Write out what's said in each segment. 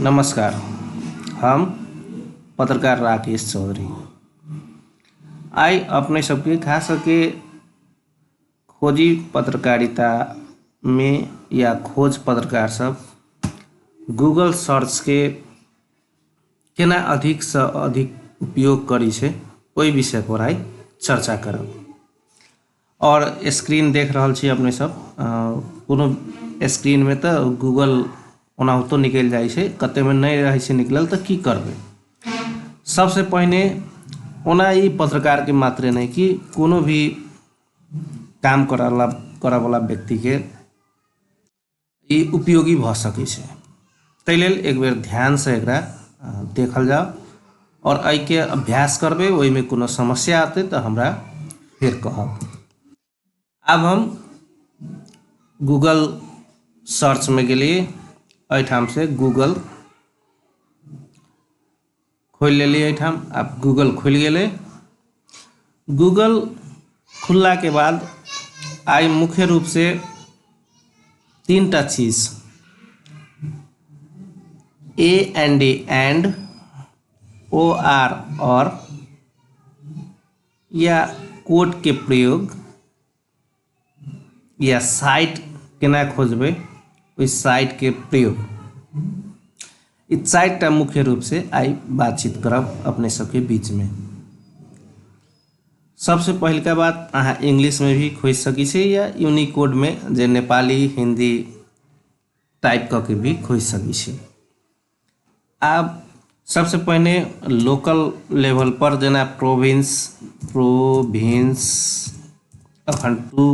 नमस्कार, हम पत्रकार राकेश चौधरी। आइ अपने सबके खास करके खोजी पत्रकारिता में या खोज पत्रकार सब गूगल सर्च के केना अधिक से अधिक उपयोग करै छै ओहि विषय पर आइ चर्चा करब। और स्क्रीन देख रहल छी अपने सब, कोनो स्क्रीन में तऽ गूगल ओनाहितो निकलि जाइ छै, कतेमे नहि रहै छै निकलल तऽ की करबै। सबसे पहिने ओना ई पत्रकार के मात्रे नहि कि कोनो भी काम करऽवला व्यक्तिके ई उपयोगी भऽ सकै छै, ताहि लेल एक बेर ध्यानसँ एकरा देखल जाउ और एहिके अभ्यास करबै। ओहिमे कोनो समस्या आते तऽ हमरा फेर कहब। आब हम गूगल सर्च में गेलियै, एहिठाम से गूगल खोलि लेलियै। एहिठाम आब गूगल खुलि गेलै। गूगल खुललाके बाद आइ मुख्य रूप से तीनटा चीज, A N D and, O R और, या कोड के प्रयोग, या साइट केना खोजबै ओहि साइट के प्रयोग, ई चारिटा मुख्य रूप से आइ बातचीत करब अपने सबके बीच में। सबसे पहिलका बात, अहाँ इंग्लिश में भी खोजि सकै छी या यूनिकोड में जे नेपाली हिंदी टाइप कऽ के भी खोजि सकै छी। आब सबसे पहिने लोकल लेवल पर जेना प्रोविंस अखन टू,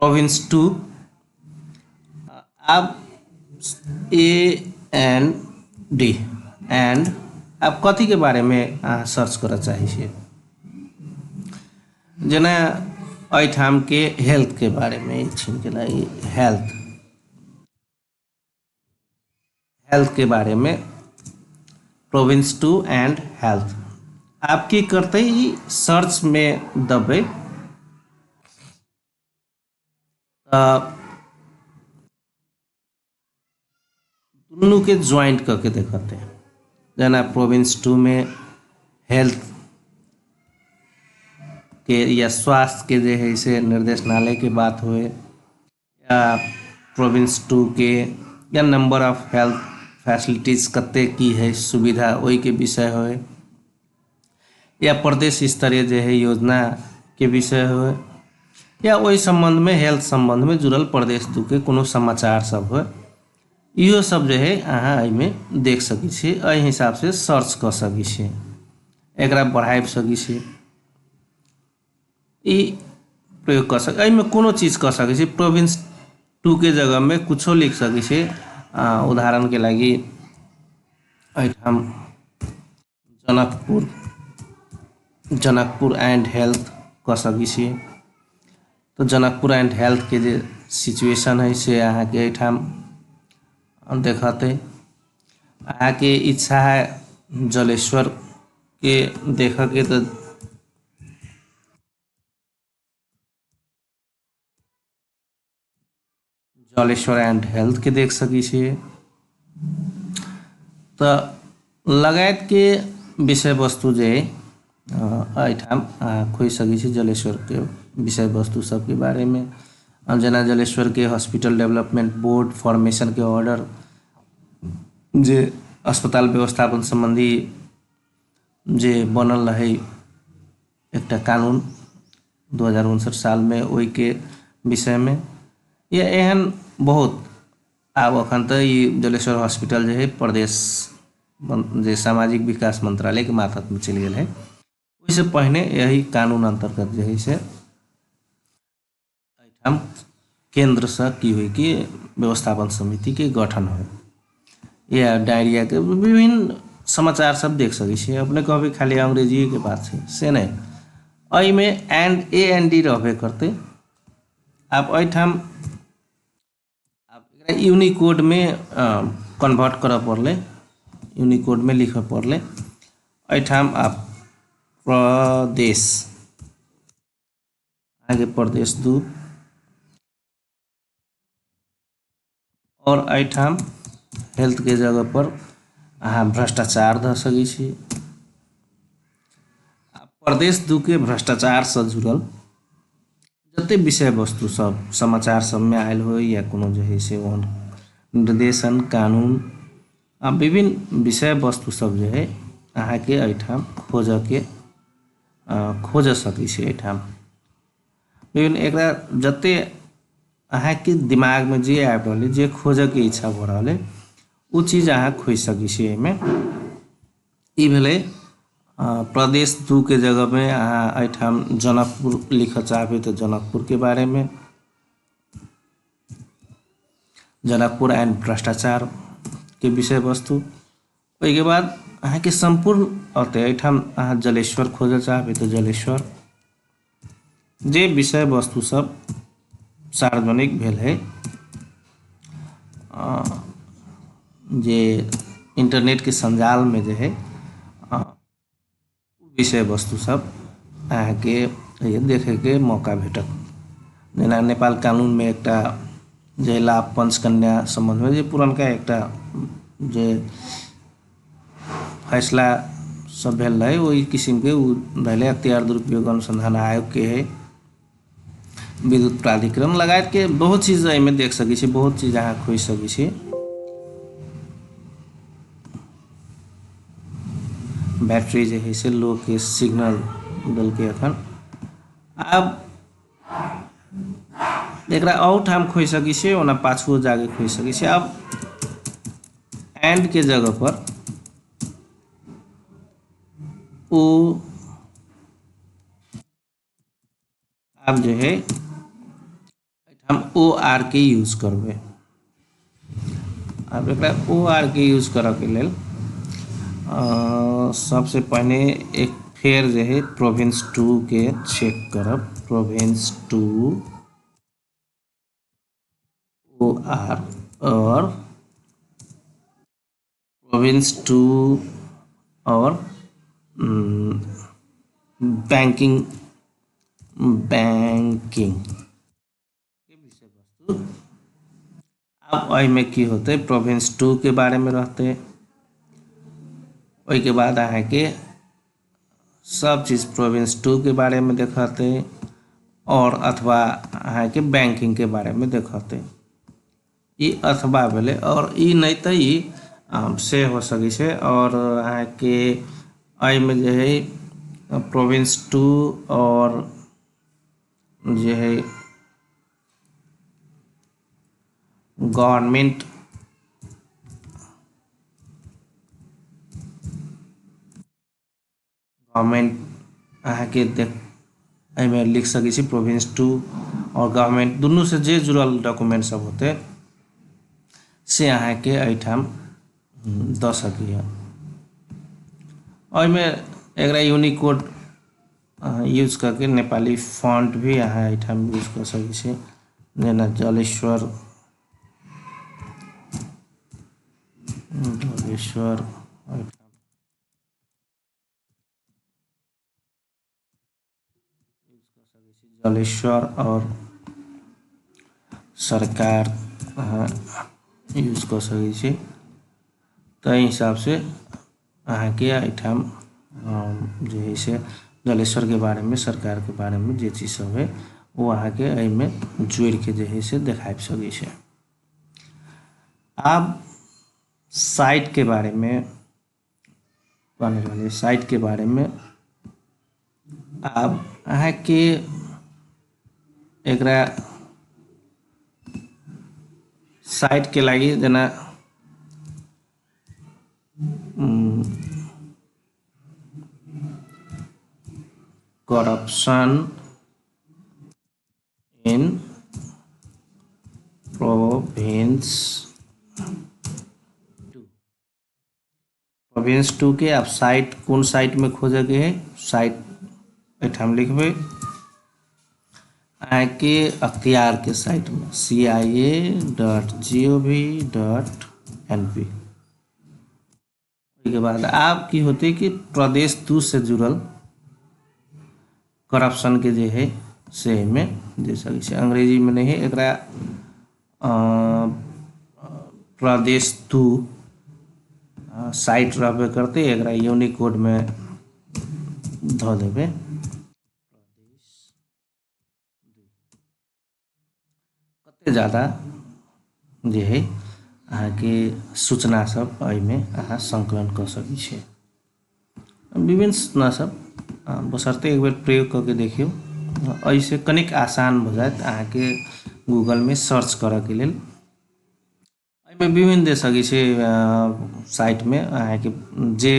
प्रोविंस टू, आब ए एन डी एंड, आब कथी के बारे में अहाँ सर्च करऽ चाहै छियै, जेना एहिठाम के हेल्थ के बारे में छीन के हेल्थ, हेल्थ के बारे में प्रोविंस टू एंड हेल्थ। आब की करतै, ई सर्च में दबे दुनू के ज्वाइंट करके देखते, जेना प्रोविंस टू में हेल्थ के या स्वास्थ्य के जे है से निर्देशनालय के बात हुए, या प्रोविंस टू के या नंबर ऑफ हेल्थ फैसिलिटीज कते की है सुविधा ओहि के विषय होए, या प्रदेश स्तरीय जे है योजना के विषय होए, या ओहि संबंध में हेल्थ संबंध में जुड़ल प्रदेश दू के कोनो समाचार सब होए, इहो सब जे है अहाँ एहिमे देख सकै छी। एहि हिसाब से सर्च कऽ सकै छी, एकरा बढ़ाबि सकै छी, ई प्रयोग कऽ सकै, एहिमे कोनो चीज कऽ सकै छी। प्रोविंस टू के जगह में कुछो लिख सकै छी। उदाहरण के लागि एहिठाम जनकपुर, जनकपुर एंड हेल्थ कऽ सकै छी। तो जनकपुर एंड हेल्थ के जे सिचुएशन है से अहाँके एहिठाम देखते। अहाँके इच्छा है जलेश्वर के देखऽके तऽ जलेश्वर एंड हेल्थ के देख सकै छी। तऽ लगायत के विषय वस्तु जे एहिठाम अहाँ खोजि सकै छी जलेश्वर के विषय वस्तु सबके बारे में। जेना जलेश्वर के हॉस्पिटल डेवलपमेंट बोर्ड फॉर्मेशन के ऑर्डर, जे अस्पताल व्यवस्थापन संबंधी जे बनल रहै एकटा कानून 2059 साल में, ओहिके विषय में, या एहन बहुत। आब अखन तऽ ई जलेश्वर हॉस्पिटल जे है प्रदेश जे सामाजिक विकास मंत्रालय के मातहत में चलि गेल है, ओहिसँ पहिने यही कानून अंतर्गत जे है से एहिठाम केंद्रसँ की होइ कि व्यवस्थापन समिति के गठन होइ, या डायरिया के विभिन्न समाचार सब देख सकै छी। अपने कहबै खाली अंग्रेजीए के बात छै, से नहि, एहिमे एंड ए एन डी रहबे करतै। आब एहिठाम आब एकरा यूनिकोड में कन्वर्ट करऽ पड़लै, यूनिकोड में लिखऽ पड़लै। एहिठाम आब प्रदेश, आगे प्रदेश दू, और एहिठाम हेल्थके जगह पर अहाँ भ्रष्टाचार धऽ सकै छी। आ प्रदेश 2 के भ्रष्टाचारसँ जुड़ल जते विषय वस्तु सब समाचार सबमे आयल होइ या कोनो जे हइ से ओहन निर्देशन कानून आ विभिन्न विषय वस्तु सब जे हइ अहाँके एहिठाम खोजऽके खोजऽ सकै छी। एहिठाम विभिन्न एकरा जते अहाँके दिमागमे जे आबि रहल अइ, जे खोजऽके इच्छा भऽ रहल अइ, ओ चीज अहाँ खोजि सकै छी एहिमे। ई भेलै प्रदेश 2 के जगहमे अहाँ एहिठाम जनकपुर लिखऽ चाहबै तऽ जनकपुरके बारेमे, जनकपुर एंड भ्रष्टाचारके विषय वस्तु। ओहिके बाद अहाँके सम्पूर्ण अतै। एहिठाम अहाँ जलेश्वर खोजऽ चाहबै तऽ जलेश्वर, जे विषय वस्तु सब सार्वजनिक भेल है, जे इंटरनेटके सञ्जालमे जे है, विषय वस्तु सब अहाँके देखैके मौका भेटत। जेना नेपाल कानूनमे एकटा जे लाभ पंचकन्या सम्बन्धमे जे पुरनका एकटा जे फैसला सब भेल रहै, ओहि किसिमके ओ भेलै। अख्तियार दुरुपयोग अनुसन्धान आयोगके है, विद्युत प्राधिकरण लगायतके बहुत चीज एहिमे देख सकै छी, बहुत चीज अहाँ खोजि सकै छी। बैटरी जे है से लो के सिग्नल देलकै एखन। आब एकरा आओर ठाम खोजि सकै छियै, ओना पाछुओ जाके खोजि सकै छियै। आब एंड के जगह पर ओ आब जे है एहिठाम ओ आर के यूज करबै। आब एकरा ओ आर के यूज करऽके लेल सबसे पहिने एक फेर जे है प्रोविंस 2 के चेक करब। प्रोविंस 2 ओ आर और प्रोविंस 2 और बैंकिंग, बैंकिंग के विषय वस्तु। आब एहिमे की होतै? प्रोविंस 2 के बारेमे रहतै। ओहिके बाद अहाँके सब चीज प्रोविंस 2 के बारेमे देखतै और अथवा अहाँके बैंकिंगके बारेमे देखतै। ई अथवा भेलै आओर ई नहि तऽ ई से हो सकै छै। आओर अहाँके एहिमे जे हइ प्रोविंस 2 आओर जे हइ गवर्नमेंट, गवर्नमेंट अहाँके देख एहिमे लिख सकै छी। प्रोविंस 2 आओर गवर्नमेंट दुनूसँ जे जुड़ल डॉक्यूमेंट सब होतै से अहाँके एहिठाम दऽ सकैए। ओहिमे एकरा यूनिकोड यूज कऽ के नेपाली फॉन्ट भी अहाँ एहिठाम यूज कऽ सकै छी, जेना जलेश्वर, जलेश्वर एहिठाम यूज कऽ सकै छी। जलेश्वर आओर सरकार अहाँ यूज कऽ सकै छी। ताहि हिसाबसँ अहाँके एहिठाम जे हइ से जलेश्वरके बारेमे, सरकारके बारेमे जे चीज सब हइ, ओ अहाँके एहिमे जोड़िके जे हइ से देखाबि सकै छै। आब साइटके बारेमे कहने रहलियै। साइटके बारेमे आब अहाँके एकरा साइटके लागि जेना करप्शन इन प्रोविंस 2, प्रोविंस 2 के आब साइट कोन साइटमे खोजऽके है, साइट एहिठाम लिखबै। अहाँके अख्तियारके साइटमे cia.gov.np। ओहिके बाद आब की होतै कि प्रदेश 2 से जुड़ल करप्शनके जे है से एहिमे दे सकै छै। अंग्रेजीमे नहि है एकरा। प्रदेश 2 साइट रहबे करतै, एकरा यूनिकोडमे धऽ देबै। कते ज्यादा जे हइ अहाँके सूचना सब एहिमे अहाँ सङ्कलन कऽ सकै छियै। विभिन्न सूचना सब बशर्ते एक बेर प्रयोग कऽ के देखियौ, एहिसँ कनिक आसान भऽ जायत अहाँके गूगलमे सर्च करऽके लेल। एहिमे विभिन्न दे सकै छै साइटमे अहाँके जे